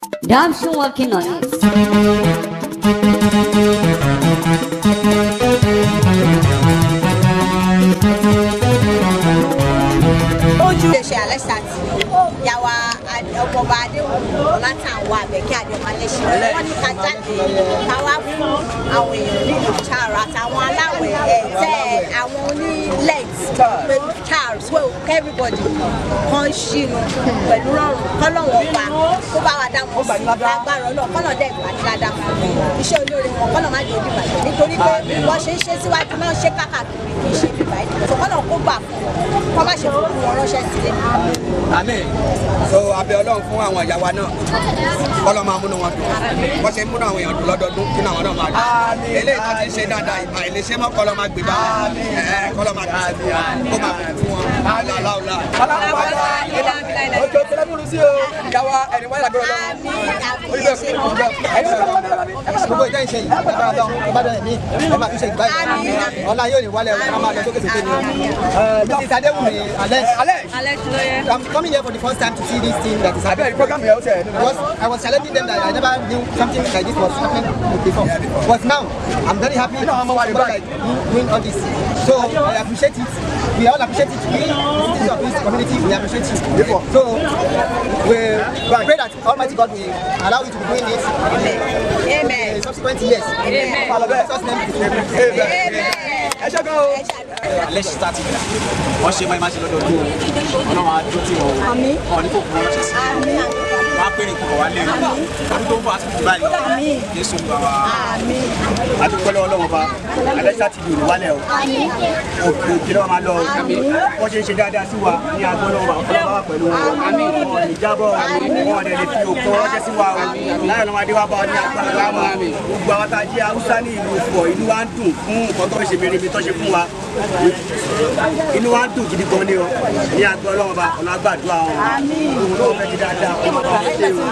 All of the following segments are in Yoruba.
Dobson working on it. Ojú ṣe Alexa TV yàwá ọmọọba Adéwùmí Ọlátànwá Àbẹ̀kẹ́ Adémálẹ́ṣin, wọ́n ní ká jáde ká wá fún àwọn èèyàn ní ìtara àtàwọn aláwẹ̀ ẹ̀tẹ́, àwọn oní Lent pẹ̀lú Charles, well, everybody kan ṣìnú pẹ̀lú rọrùn, kọ́lọ́wọ́n ọba kó bá wa dá wọn sí lágbára Ọlọ́run, kọ́nà dẹ̀ gbà ní ládàá fún iṣẹ́ olóore wọn, kọ́nà má jẹ́ òdìbàjẹ́, nítorí pé wọ́n ṣe ń ṣe síwájú náà ṣe káàkiri, kì í ṣe bíbá ẹ̀ tó kọ́nà kó gbà fún wọn, kọ́ má ṣe fún wọn ránṣẹ́ sílẹ̀. Àmín. So abẹ Ọlọ́run fún àwọn ìyá wa náà, kọ́lọ́ máa múnú wọn dùn. Wọ́n ṣe múnú àwọn èèyàn dùn lọ́dọọdún, kí àwọn náà máa dùn. Eléyìí tó ti ṣe dáadáa, àìlèṣe mọ́, kọ́lọ́ máa gbé bá wọn, kọ́lọ́ máa gbé fún wọn, kó máa gbé fún wọn láwùláwùlá. Ojú tẹlifíṣàn sí o, ìyàwó ẹni wáyé lágbára lọ. Gbogbo ìjọ ìṣe yìí lágbára lọ, tó bá dọ̀ ẹ̀mí ẹ máa tún ṣe ìgbà yìí, ọlá yóò ní wálẹ̀, ọ̀la máa lọ sókè sókè ni o. Mrs. Adewumi Alex. Alex. I'm coming here for the first time to see this thing that is happening. Abẹ́rẹ́ program yẹn ó tẹ̀. Because I was challenging them that I never knew something like this was happening before. But now, I'm very happy to see somebody like you doing all this. So I appreciate it. We all appreciate it. We, citizens of this community, we appreciate you. So we pray that Almighty God will allow you to be doing this Amen. in subsequent years. Amen. In Jesus' name. Amen. Ẹ ṣe gan o. Alex Star TV, wọ́n ṣe máa ṣe lọ́dọọdún o. Ọ̀nà máa dúró tí wọ́n o ọ̀ ní kò fún wọn ránṣẹ́ sí i, wọ́n á pèrè kúrò wá lé ọdún tó ń bọ̀ àti báyìí lọ. Jésù ń bá wa adúpẹ́ lọ́wọ́ lọ́wọ́ bá Alex Star TV ò ní wálẹ̀ o. Òkè òkè lọ́wọ́ máa lọ o. Wọ́n ṣe ń ṣe dáadáa sí wa ní agbọ́ lọ́wọ́ bá ọ̀pọ̀ bá wà pẹ̀lú wọn, wọn ò ní jábọ̀, wọn ò dẹ̀ lè fi òkú ránṣẹ́ sí wa o. Láyọ̀ lọ́wọ́ adé wa bá ọ ní agbára lọ́wọ́. Gbogbo àwọn tá a jẹ́ Haúsá ní ìlú Ifọ̀, inú wa ń dùn fún nǹkan tó ń ṣe mèremère tó ṣe fún wa. Inú wa ń dùn gidi gan ni o. Ní agbọ́ ọlọ́wọ́ bá ọ̀nà àgbàdua wọn, òun ló fẹ́ ti dáadáa kó máa bá wọn ṣe o.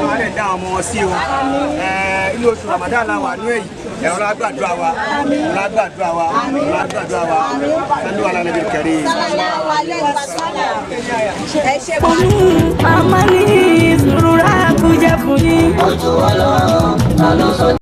Wọn á lè dá àwọn ọmọ wọn sí o. Inú oṣù Ramadan la wà nú èyí. Ẹ̀rọ àgbàdua wa, ọ̀nà àgbàdua wa, ọ̀nà àgbàdua wa. Sanu ala nabi kẹrin. Sallallahu alaihi wasallam. Ẹ ṣe. Màmá ní ìṣòro rà kújẹ́ fún yín. Ojú ọlọ́run ta ló sọ.